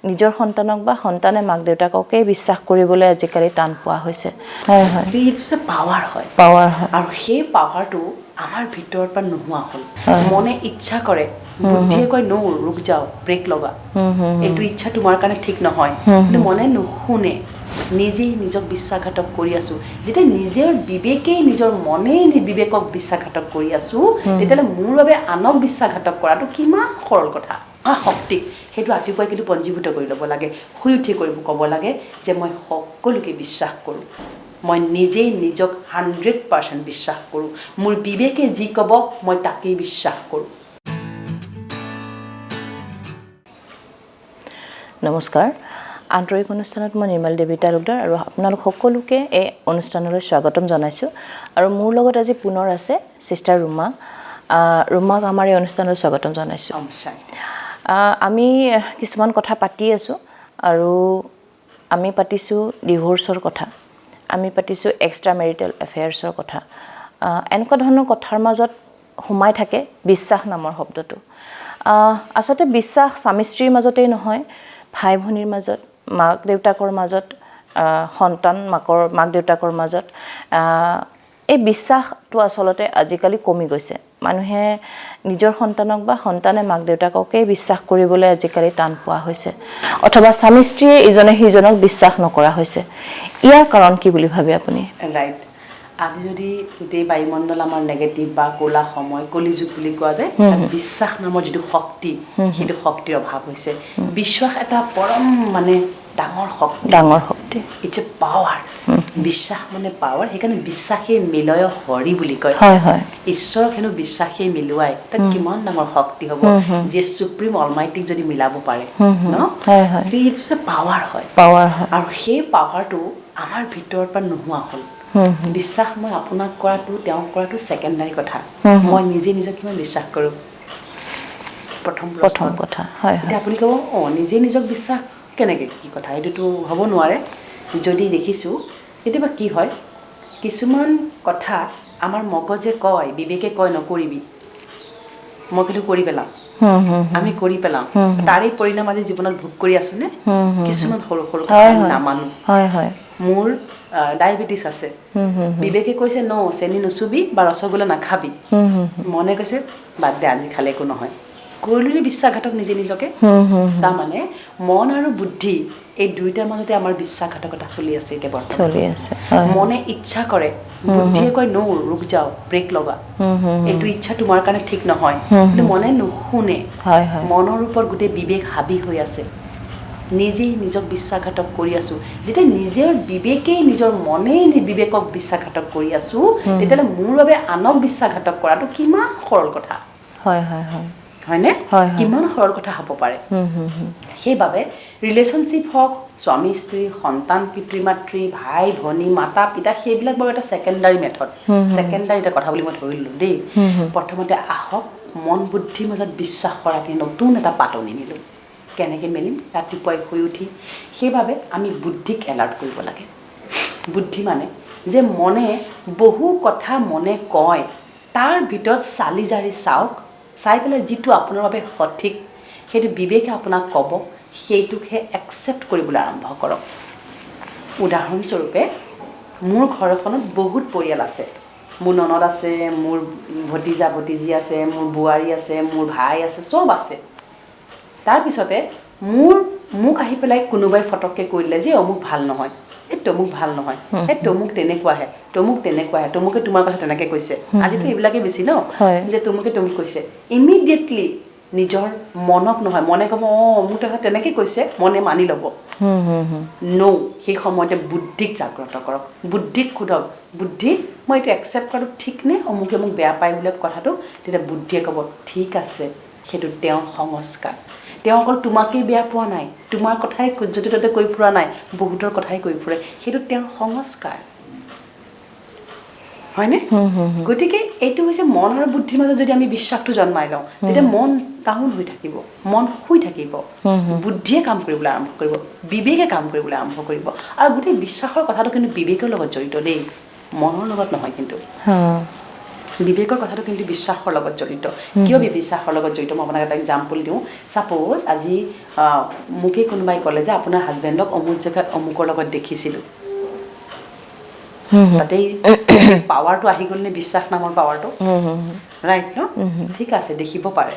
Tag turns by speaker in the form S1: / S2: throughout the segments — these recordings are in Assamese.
S1: নিজৰ সন্তানক বা সন্তানে মাক দেউতাককেই বিশ্বাস কৰিবলৈ আজিকালি টান পোৱা হৈছে। হয় হয়,
S2: এইটো পাৱাৰ হয়,
S1: পাৱাৰ হয়।
S2: আৰু সেই পাৱাৰটো আমাৰ ভিতৰৰ পৰা নোহোৱা হ'ল। মনে ইচ্ছা কৰে, বুদ্ধিয়ে কয় ন ৰুক যাওঁ, ব্ৰেক লগা, এইটো ইচ্ছা তোমাৰ কাৰণে ঠিক নহয়, কিন্তু মনে নুশুনে। নিজেই নিজক বিশ্বাসঘাতক কৰি আছোঁ। যেতিয়া নিজৰ বিবেকেই নিজৰ মনেই বিবেকক বিশ্বাসঘাতক কৰি আছোঁ, তেতিয়াহ'লে মোৰ বাবে আনক বিশ্বাসঘাতক কৰাটো কিমান সৰল কথা। শক্তিক সেইটো ৰাতিপুৱাই কিন্তু পঞ্জীভূত কৰি ল'ব লাগে, শুই উঠি কৰিব ক'ব লাগে যে মই সকলোকে বিশ্বাস কৰোঁ, মই নিজেই নিজক 100% বিশ্বাস কৰোঁ, মোৰ বিবেকে যি ক'ব মই তাকেই বিশ্বাস কৰোঁ।
S1: নমস্কাৰ, আন্তৰিক অনুষ্ঠানত মই নিৰ্মল দেৱী তালুকদাৰ আৰু আপোনালোক সকলোকে এই অনুষ্ঠানলৈ স্বাগতম জনাইছোঁ। আৰু মোৰ লগত আজি পুনৰ আছে ছিষ্টাৰ ৰুমা। ৰুমাক আমাৰ এই অনুষ্ঠানলৈ স্বাগতম জনাইছোঁ। আমি কিছুমান কথা পাতি আছোঁ আৰু আমি পাতিছোঁ ডিভ'ৰ্চৰ কথা, আমি পাতিছোঁ এক্সট্ৰা মেৰিটেল এফেয়াৰ্ছৰ কথা। এনেকুৱা ধৰণৰ কথাৰ মাজত সোমাই থাকে বিশ্বাস নামৰ শব্দটো। আচলতে বিশ্বাস স্বামী স্ত্ৰীৰ মাজতেই নহয়, ভাই ভনীৰ মাজত, মাক দেউতাকৰ মাজত, সন্তান মাক দেউতাকৰ মাজত এই বিশ্বাসটো আচলতে আজিকালি কমি গৈছে। মানুহে নিজৰ সন্তানক বা সন্তানে মাক দেউতাককেই বিশ্বাস কৰিবলৈ আজিকালি টান পোৱা হৈছে, অথবা স্বামী স্ত্ৰীয়ে ইজনে সিজনক বিশ্বাস নকৰা হৈছে। ইয়াৰ কাৰণ কি বুলি ভাবে আপুনি?
S2: ৰাইট। আজি যদি গোটেই বায়ুমণ্ডল আমাৰ নেগেটিভ বা ক'লা সময়, কলিযুগ বুলি কোৱা যায়, বিশ্বাস নামৰ যিটো শক্তি, সেইটো শক্তিৰ অভাৱ হৈছে। বিশ্বাস এটা পৰম মানে ডাঙৰ শক্তি,
S1: ডাঙৰ শক্তি,
S2: it's a power. বিশ্বাস মানে পাৱাৰ, সেইকাৰণে বিশ্বাসেই মিলয় হৰি বুলি কয়।
S1: হয় হয়,
S2: ঈশ্বৰক হেনো বিশ্বাসেই মিলোৱাই, তাত কিমান ডাঙৰ শক্তি হ'ব যে চুপ্ৰিম অলমাইটিক যদি মিলাব পাৰে ন, এইটো পাৱাৰ হয়,
S1: পাৱাৰ হয়।
S2: আৰু সেই পাৱাৰটো আমাৰ ভিতৰৰ পৰা নোহোৱা হ'ল। বিশ্বাস মই আপোনাক কৰাটো, তেওঁক কৰাটো ছেকেণ্ডাৰী কথা, মই নিজে নিজক কিমান বিশ্বাস কৰোঁ প্ৰথম
S1: কথা। হয়,
S2: এতিয়া আপুনি ক'ব অঁ নিজে নিজক বিশ্বাস কেনেকৈ, কি কথা, এইটোতো হ'ব নোৱাৰে। যদি দেখিছোঁ কেতিয়াবা কি হয়, কিছুমান কথা আমাৰ মগজে কয়, বিবেকে কয় নকৰিবি, মই কিন্তু কৰি পেলাওঁ, আমি কৰি পেলাওঁ, তাৰেই পৰিণাম আজি জীৱনত ভোগ কৰি আছোনে। কিছুমান সৰু সৰু কথা নামানো।
S1: হয় হয়,
S2: মোৰ ডায়েবেটিছ আছে, বিবেকে কৈছে ন চেনি নুচুবি বা ৰসগোল্লা নাখাবি, মনে কৈছে বাদ দে আজি খালে একো নহয়, কৰিলো বিশ্বাসঘাতক নিজে নিজকে। তাৰমানে মন আৰু বুদ্ধি এই দুয়োটাৰ মাজতে আমাৰ বিশ্বাসঘাতকতা চলি আছে এতিয়া বৰ্তমান,
S1: চলি আছে।
S2: মনে ইচ্ছা কৰে, বুদ্ধিয়ে কয় ন ৰুক যাওঁ, ব্ৰেক লগা, এইটো ইচ্ছা তোমাৰ কাৰণে ঠিক নহয়, কিন্তু মনে নুশুনে। মনৰ ওপৰত গোটেই বিবেক হাবি হৈ আছে। নিজেই নিজক বিশ্বাসঘাতক কৰি আছোঁ। যেতিয়া নিজৰ বিবেকেই নিজৰ মনেই বিবেকক বিশ্বাসঘাতক কৰি আছোঁ, তেতিয়াহ'লে মোৰ বাবে আনক বিশ্বাসঘাতক কৰাটো কিমান সৰল কথা।
S1: হয় হয় হয়,
S2: হয়নে? কিমান সৰল কথা হ'ব পাৰে। সেইবাবে ৰিলেশ্যনশ্বিপ হওক, স্বামী স্ত্ৰী, সন্তান পিতৃ মাতৃ, ভাই ভনী, মাতা পিতা, সেইবিলাক বাৰু এটা ছেকেণ্ডাৰী মেথড, ছেকেণ্ডাৰী এটা কথা বুলি মই ধৰি ল'লোঁ দেই। প্ৰথমতে আহক মন বুদ্ধিৰ মাজত বিশ্বাস কৰাকে নতুন এটা পাতনি মেলোঁ। কেনেকৈ মেলিম? ৰাতিপুৱাই শুই উঠি। সেইবাবে আমি বুদ্ধিক এলাৰ্ট কৰিব লাগে। বুদ্ধি মানে যে মনে বহু কথা মনে কয়, তাৰ ভিতৰত চালি জাৰি চাওক, চাই পেলাই যিটো আপোনাৰ বাবে সঠিক সেইটো বিবেকে আপোনাক ক'ব, সেইটোকহে একচেপ্ট কৰিবলৈ আৰম্ভ কৰক। উদাহৰণস্বৰূপে মোৰ ঘৰখনত বহুত পৰিয়াল আছে, মোৰ ননদ আছে, মোৰ ভতিজা ভতিজী আছে, মোৰ বোৱাৰী আছে, মোৰ ভাই আছে, চব আছে। তাৰপিছতে মোক আহি পেলাই কোনোবাই ফটককৈ কৈ দিলে যে অমুক ভাল নহয়, এই তমুক ভাল নহয়, এই তমুক তেনেকুৱাহে, তমুক তেনেকুৱাহে, তমুকে তোমাৰ কথা তেনেকৈ কৈছে। আজিতো এইবিলাকেই বেছি ন, যে তমুকে তমুক কৈছে। ইমিডিয়েটলি নিজৰ মনক নহয়, মনে ক'ব অঁ মোক তেখেতে তেনেকৈ কৈছে, মনে মানি ল'ব। ন' সেই সময়তে বুদ্ধিক জাগ্ৰত কৰক, বুদ্ধিক সোধক, বুদ্ধি মই এইটো একচেপ্ট কৰাটো ঠিক নে, অমুকে মোক বেয়া পায় বোলে কথাটো, তেতিয়া বুদ্ধিয়ে ক'ব ঠিক আছে, সেইটো তেওঁৰ সংস্কাৰ। তেওঁ অকল তোমাকেই বেয়া পোৱা নাই, তোমাৰ কথাই য'তে ত'তে কৈ ফুৰা নাই, বহুতৰ কথাই কৈ ফুৰে, সেইটো তেওঁৰ সংস্কাৰ, হয়নে? গতিকে এইটো হৈছে মন আৰু বুদ্ধিৰ মাজত যদি আমি বিশ্বাসটো জন্মাই লওঁ, তেতিয়া মন ডাউন হৈ থাকিব, মন শুই থাকিব, বুদ্ধিয়ে কাম কৰিবলৈ আৰম্ভ কৰিব, বিবেকে কাম কৰিবলৈ আৰম্ভ কৰিব। আৰু গোটেই বিশ্বাসৰ কথাটো কিন্তু বিবেকৰ লগত জড়িত দেই, মনৰ লগত নহয় কিন্তু। বিবেকৰ কথাটো কিন্তু বিশ্বাসৰ লগত জড়িত। কিয় বিশ্বাসৰ লগত জড়িত, মই আপোনাক এটা এক্সাম্পল দিওঁ। ছাপ'জ আজি মোকেই কোনোবাই ক'লে যে আপোনাৰ হাজবেণ্ডক অমুক জেগাত অমুকৰ লগত দেখিছিলোঁ, তাতেই পাৱাৰটো আহি গ'ল নে, বিশ্বাস নামৰ পাৱাৰটো, ৰাইট ন? ঠিক আছে, দেখিব পাৰে।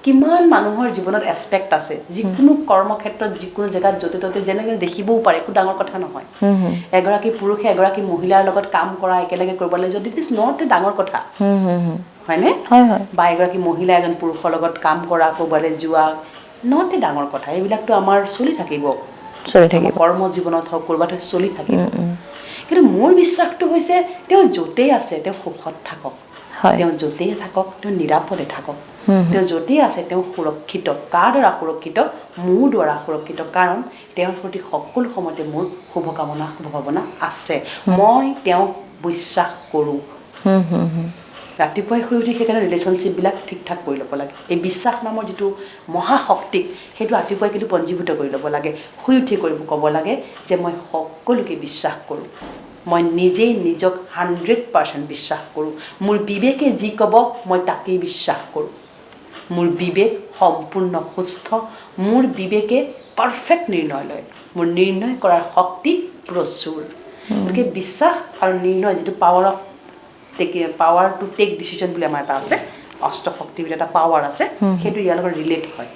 S2: কিমান মানুহৰ জীৱনত এছপেক্ট আছে, যিকোনো কৰ্মক্ষেত্ৰত, যিকোনো জেগাত, য'তে ত'তে যেনেকৈ দেখিবও পাৰে, একো ডাঙৰ কথা নহয়। এগৰাকী পুৰুষে এগৰাকী মহিলাৰ লগত কাম কৰা, একেলগে কৰিব লাগে যদি, it is not a ডাঙৰ কথা, হয়নে?
S1: হয় হয়
S2: বা এগৰাকী মহিলা এজন পুৰুষৰ লগত কাম কৰা, ক'ৰবালৈ যোৱা, not a ডাঙৰ কথা। এইবিলাকতো আমাৰ চলি থাকিব,
S1: চলি থাকিব।
S2: কৰ্ম জীৱনত হওক, ক'ৰবাত হওক, চলি থাকিব। কিন্তু মোৰ বিশ্বাসটো হৈছে তেওঁ য'তেই আছে তেওঁ সুখত থাকক, তেওঁ য'তেই থাকক তেওঁ নিৰাপদে থাকক, তেওঁ য'তেই আছে তেওঁ সুৰক্ষিত। কাৰ দ্বাৰা সুৰক্ষিত? মোৰ দ্বাৰা সুৰক্ষিত। কাৰণ তেওঁৰ প্ৰতি সকলো সময়তে মোৰ শুভকামনা, শুভভাৱনা আছে। মই তেওঁক বিশ্বাস কৰোঁ। ৰাতিপুৱাই শুই উঠি সেইকাৰণে ৰিলেশ্যনশ্বিপবিলাক ঠিক ঠাক কৰি ল'ব লাগে। এই বিশ্বাস নামৰ যিটো মহাশক্তিক, সেইটো ৰাতিপুৱাই কিন্তু পঞ্জীভূত কৰি ল'ব লাগে। শুই উঠি কৰিব ক'ব লাগে যে মই সকলোকে বিশ্বাস কৰোঁ, মই নিজেই নিজক 100% বিশ্বাস কৰোঁ, মোৰ বিবেকে যি ক'ব মই তাকেই বিশ্বাস কৰোঁ, মোৰ বিবেক সম্পূৰ্ণ সুস্থ, মোৰ বিবেকে পাৰফেক্ট নিৰ্ণয় লয়, মোৰ নিৰ্ণয় কৰাৰ শক্তি প্ৰচুৰ। গতিকে বিশ্বাস আৰু নিৰ্ণয় যিটো power to take decision বুলি আমাৰ এটা আছে, অষ্টশক্তি বুলি এটা পাৱাৰ আছে, সেইটো ইয়াৰ লগত ৰিলেট হয়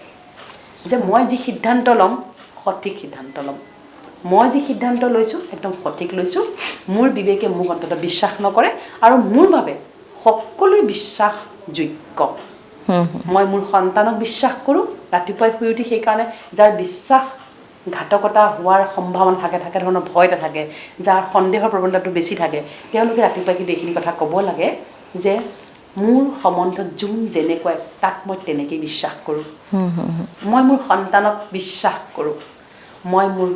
S2: যে মই যি সিদ্ধান্ত ল'ম সঠিক সিদ্ধান্ত ল'ম, মই যি সিদ্ধান্ত লৈছোঁ একদম সঠিক লৈছোঁ, মোৰ বিবেকে মোক অন্ততঃ বিশ্বাস নকৰে আৰু মোৰ বাবে সকলোৱে বিশ্বাসযোগ্য। মই মোৰ সন্তানক বিশ্বাস কৰোঁ ৰাতিপুৱাই শুই উঠি। সেইকাৰণে যাৰ বিশ্বাসঘাতকতা হোৱাৰ সম্ভাৱনা থাকে, থাকে ধৰণৰ ভয় এটা থাকে, যাৰ সন্দেহৰ প্ৰৱণতাটো বেছি থাকে, তেওঁলোকে ৰাতিপুৱাই কিন্তু এইখিনি কথা ক'ব লাগে যে মোৰ সম্বন্ধত যোন যেনেকুৱাই তাক মই তেনেকেই বিশ্বাস কৰোঁ, মই মোৰ সন্তানক বিশ্বাস কৰোঁ, মই মোৰ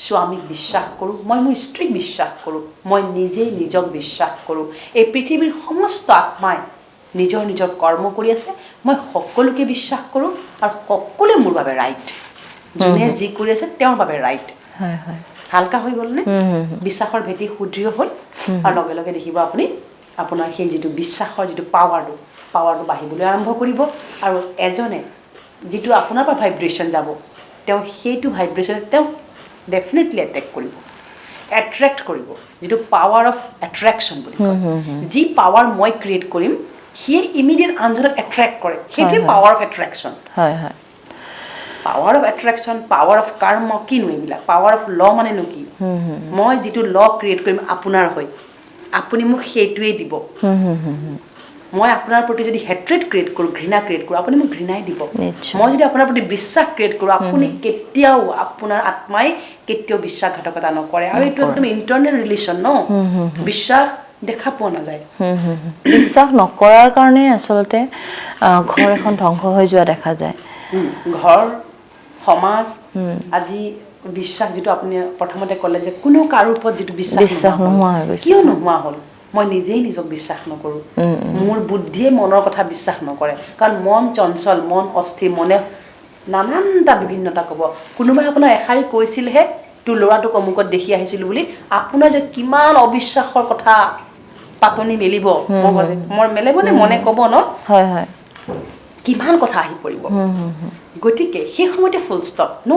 S2: স্বামীক বিশ্বাস কৰোঁ, মই মোৰ স্ত্ৰীক বিশ্বাস কৰোঁ, মই নিজেই নিজক বিশ্বাস কৰোঁ। এই পৃথিৱীৰ সমস্ত আত্মাই নিজৰ নিজৰ কৰ্ম কৰি আছে, মই সকলোকে বিশ্বাস কৰোঁ আৰু সকলোৱে মোৰ বাবে ৰাইট, যোনে যি কৰি আছে তেওঁৰ বাবে ৰাইট।
S1: হয় হয়
S2: হালকা হৈ গ'লনে? বিশ্বাসৰ ভেটি সুদৃঢ় হ'ল আৰু লগে লগে দেখিব আপুনি আপোনাৰ সেই যিটো বিশ্বাসৰ যিটো পাৱাৰটো বাঢ়িবলৈ আৰম্ভ কৰিব। আৰু এজনে যিটো আপোনাৰ পৰা ভাইব্ৰেশ্যন যাব, তেওঁ সেইটো ভাইব্ৰেশ্যন তেওঁ ডেফিনেটলি এটেক কৰিব, এট্ৰেক্ট কৰিব, যিটো পাৱাৰ অফ এট্ৰেকশ্যন বুলি কয়। যি পাৱাৰ মই ক্ৰিয়েট কৰিম সিয়ে ইমিডিয়েট আনজনক এট্ৰেক্ট কৰে, সেইটোৱে পাৱাৰ অফ এট্ৰেকশ্যন।
S1: হয় হয়
S2: power of attraction, power of কৰ্ম, কিনো এইবিলাক পাৱাৰ অফ ল মানেনো কি? মই যিটো ল ক্ৰিয়েট কৰিম আপোনাৰ হৈ, আপুনি মোক সেইটোৱেই দিব। মই আপোনাৰ প্ৰতি যদি হেট্ৰেট ক্ৰিয়েট কৰোঁ, ঘৃণা ক্ৰিয়েট কৰোঁ, আপুনি মোক ঘৃণাই দিব। মই যদি আপোনাৰ প্ৰতি বিশ্বাস ক্ৰিয়েট কৰোঁ, আপুনি কেতিয়াও, আপোনাৰ আত্মাই কেতিয়াও বিশ্বাসঘাতকতা নকৰে। আৰু এইটো একদম ইণ্টাৰনেল ৰিলেশ্যন ন, বিশ্বাস দেখা পোৱা নাযায়।
S1: বিশ্বাস নকৰাৰ কাৰণে আচলতে ঘৰ এখন ধ্বংস হৈ যোৱা দেখা যায়।
S2: ঘৰ, সমাজ, আজি বিশ্বাস যিটো আপুনি প্ৰথমতে ক'লে যে কোনো কাৰো ওপৰত যিটো বিশ্বাস
S1: বিশ্বাস নোহোৱা হৈ গৈছে।
S2: কিয় নোহোৱা হ'ল? মই নিজেই নিজক বিশ্বাস নকৰোঁ, মোৰ বুদ্ধিয়ে মনৰ কথা বিশ্বাস নকৰে। কাৰণ মন চঞ্চল, মন অস্থিৰ, মনে নানানটা বিভিন্নতা ক'ব। কোনোবাই আপোনাৰ এষাৰি কৈছিলহে, তোৰ ল'ৰাটোক অমুকত দেখি আহিছিলোঁ বুলি, আপোনাৰ যে কিমান অবিশ্বাসৰ কথা পাতনি মেলিব মগজে, মই মেলিব নে মনে ক'ব ন?
S1: হয় হয়
S2: কিমান কথা আহি পৰিব। গতিকে সেই সময়তে ফুল ষ্টপ ন,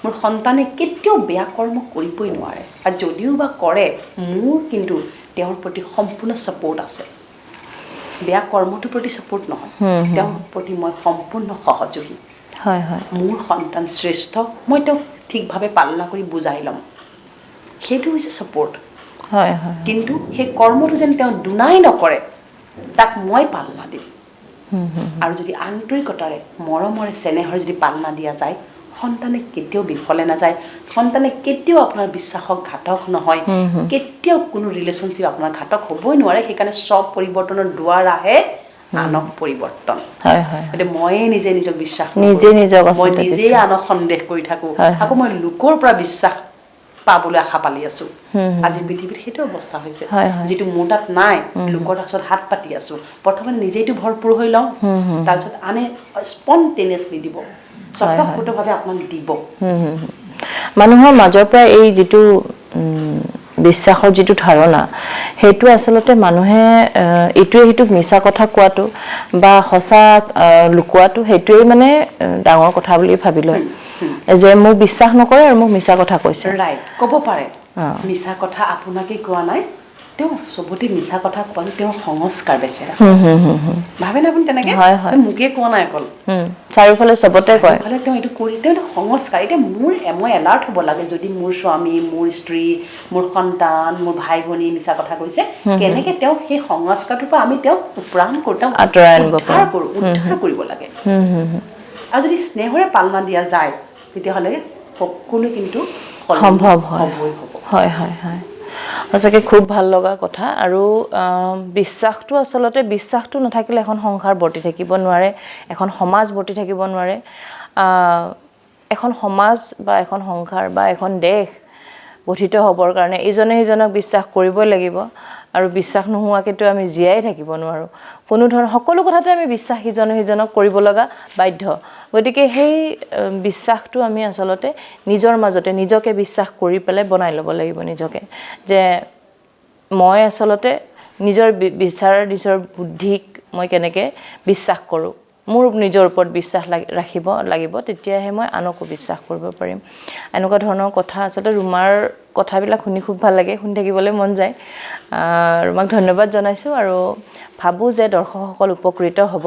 S2: মোৰ সন্তানে কেতিয়াও বেয়া কৰ্ম কৰিবই নোৱাৰে, আৰু যদিও বা কৰে মোৰ কিন্তু তেওঁৰ প্ৰতি সম্পূৰ্ণ ছাপৰ্ট আছে। বেয়া কৰ্মটোৰ প্ৰতি ছাপৰ্ট নহয়, তেওঁৰ প্ৰতি মই সম্পূৰ্ণ সহযোগী।
S1: হয় হয়
S2: মোৰ সন্তান শ্ৰেষ্ঠ, মই তেওঁক ঠিকভাৱে পালনা কৰি বুজাই ল'ম, সেইটো হৈছে ছাপৰ্ট।
S1: হয় হয়
S2: কিন্তু সেই কৰ্মটো যেন তেওঁ দুনাই নকৰে, তাক মই পালনা দিম। আৰু যদি আন্তৰিকতাৰে, মৰমৰে, চেনেহৰে যদি পালনা দিয়া যায়, সন্তানে কেতিয়াও বিফলে নাযায়, সন্তানে কেতিয়াও আপোনাৰ বিশ্বাসক ঘাতক নহয়, কেতিয়াও কোনো ৰিলেশ্যনশ্বিপ আপোনাৰ ঘাতক হ'বই নোৱাৰে। সেইকাৰণে চব পৰিৱৰ্তনৰ দুৱাৰ আহে আনক পৰিৱৰ্তন।
S1: হয় হয়
S2: গতিকে ময়ে নিজে নিজক বিশ্বাস
S1: নিজে নিজক
S2: মই
S1: আচলতে
S2: নিজেই
S1: বিশ্বাস।
S2: আনক সন্দেহ কৰি থাকোঁ,
S1: হয়, হয়।
S2: আকৌ মই লোকৰ পৰা বিশ্বাস পাবলৈ আশা পালি আছো। আজি পৃথিৱীত সেইটো অৱস্থা হৈছে,
S1: হয়, হয়।
S2: যিটো মোৰ তাত নাই, লোকৰ ওচৰত হাত পাতি আছো। প্ৰথমে নিজেইতো ভৰপূৰ হৈ লওঁ, তাৰপিছত আনে স্পনটেনিয়াছলি দিব, স্বতঃস্ফূৰ্তভাৱে আপোনাক দিব।
S1: মানুহৰ মাজৰ পৰা এই যিটো বিশ্বাসৰ যিটো ধাৰণা, সেইটো আচলতে মানুহে ইটোৱে সিটোক মিছা কথা কোৱাটো বা সঁচা লুকোৱাটো, সেইটোৱেই মানে ডাঙৰ কথা বুলি ভাবি লয় যে মোক বিশ্বাস নকৰে আৰু মোক মিছা কথা কৈছে।
S2: ৰাইট, ক'ব পাৰে মিছা কথা আপোনাকে কোৱা নাই, তেওঁ চবতে মিছা কথা কোৱা, তেওঁৰ সংস্কাৰ বেচেৰা। ভাবেনে আপুনি তেনেকে?
S1: হয়, হয়।
S2: মোকে কোৱা নাই অকল,
S1: চাৰিওফালে চবতে কয়।
S2: চাৰিওফালে তেওঁ এইটো কৰি, তেওঁ এইটো সংস্কাৰ। এতিয়া মই এলাৰ্ট হ'ব লাগে, যদি মোৰ স্বামী, মোৰ স্ত্ৰী, মোৰ সন্তান, মোৰ ভাই ভনী মিছা কথা কৈছে, কেনেকে তেওঁক সেই সংস্কাৰটোৰ পৰা আমি তেওঁক উপৰাম কৰোঁ, তেওঁক
S1: আঁতৰাই আনিব
S2: উদ্ধাৰ কৰোঁ, উদ্ধাৰ কৰিব লাগে। আৰু যদি স্নেহৰে পালনা দিয়া যায়, তেতিয়াহ'লে সকলো কিন্তু সলনি
S1: সম্ভৱ হয়।
S2: হ'বই হ'ব।
S1: হয় হয় হয়, সঁচাকৈ খুব ভাল লগা কথা। আৰু বিশ্বাসটো আচলতে, বিশ্বাসটো নাথাকিলে এখন সংসাৰ বৰ্তি থাকিব নোৱাৰে, এখন সমাজ বৰ্তি থাকিব নোৱাৰে। এখন সমাজ বা এখন সংসাৰ বা এখন দেশ গঠিত হ'বৰ কাৰণে ইজনে সিজনক বিশ্বাস কৰিবই লাগিব আৰু বিশ্বাস নোহোৱাকৈতো আমি জীয়াই থাকিব নোৱাৰোঁ। কোনো ধৰণৰ সকলো কথাতে আমি বিশ্বাস ইজনে সিজনক কৰিব লগা বাধ্য। গতিকে সেই বিশ্বাসটো আমি আচলতে নিজৰ মাজতে নিজকে বিশ্বাস কৰি পেলাই বনাই ল'ব লাগিব নিজকে, যে মই আচলতে নিজৰ বিচাৰ, নিজৰ বুদ্ধিক মই কেনেকৈ বিশ্বাস কৰোঁ, মোৰ নিজৰ ওপৰত বিশ্বাস ৰাখিব লাগিব, তেতিয়াহে মই আনকো বিশ্বাস কৰিব পাৰিম। এনেকুৱা ধৰণৰ কথা। আচলতে ৰুমাৰ কথাবিলাক শুনি খুব ভাল লাগে, শুনি থাকিবলৈ মন যায়। ৰুমাক ধন্যবাদ জনাইছোঁ আৰু ভাবোঁ যে দৰ্শকসকল উপকৃত হ'ব।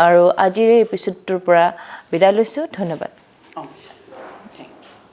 S1: আৰু আজিৰ এই এপিছ'ডটোৰ পৰা বিদায় লৈছোঁ। ধন্যবাদ।
S2: অঁ।